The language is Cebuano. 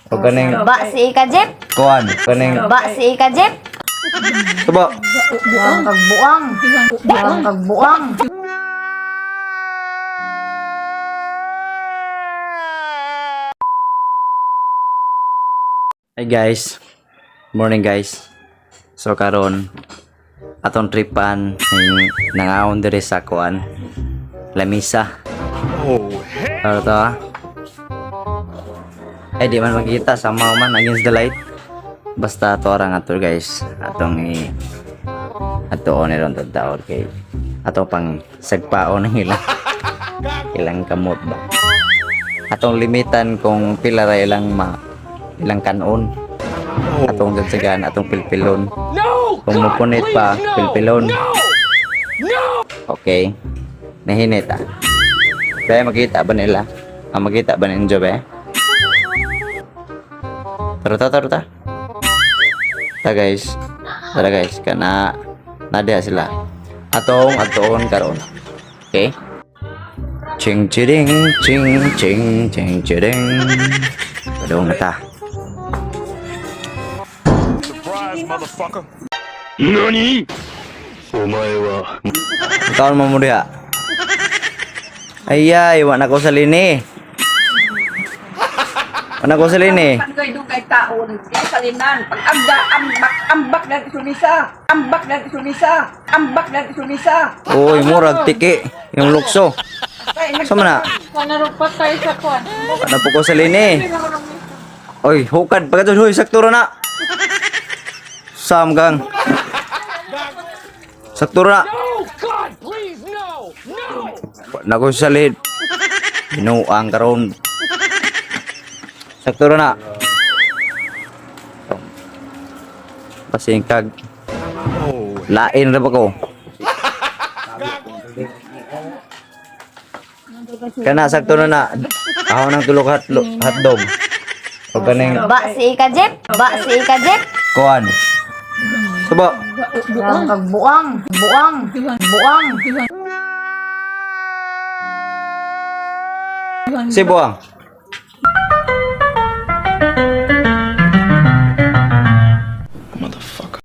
O kaning Ba si ika Jeep? kuan, kaning Ba si ika Jeep? Subo. Buang kag buang. Buang kag buang. Hi guys. Morning guys. So karon atong tripan ning nangaon diri sa kuan. Lamisa. Oh, hell. to ah. Ay di man makita sa man against the light. Basta ato ra nga to guys. Atong i ato ni ron taon kay ato pang sagpaon ng ilang ilang kamot ba. Atong limitan kung pila ra ilang ma ilang kanon. Atong gagsagan, atong pilpilon. Kung mupunit pa, pilpilon. Okay. Nahinit ah. Kaya makita ba nila? Ah, makita ba ninyo ba? Tara ta, tara ta. Ta guys. Tara guys, kana nadia sila. Atong atoon karon. Okay? Ching chiring ching ching ching chiring. Padung na ta. Surprise, motherfucker. 何お前は Taon mo mo diha. Ayay, wa na ko sa lini. Wa na ko sa lini. Dugay dugay taon, kay salinan, pag ambak ambak ambak na sumisa, ambak na sumisa, ambak na sumisa. Uy, murag tiki yung lukso. Sa man na? Panarupat tayo sa kwan. Wa na po ko sa lini. Oy, hukad pagka hoy, sakto ra na. Sam gang. Sakto ra. God, please, no! No! Wa na ko sa lid. Binuang karon. Sakto ra na. Pasingkag. Lain ra ba ko? Kana sakto na na. Ako nang tulog hotdog. O kaning Ba si ika Jeep? Ba si ika Jeep? kuan. Subo. Buang kag buang. Buang. Buang. Si buang.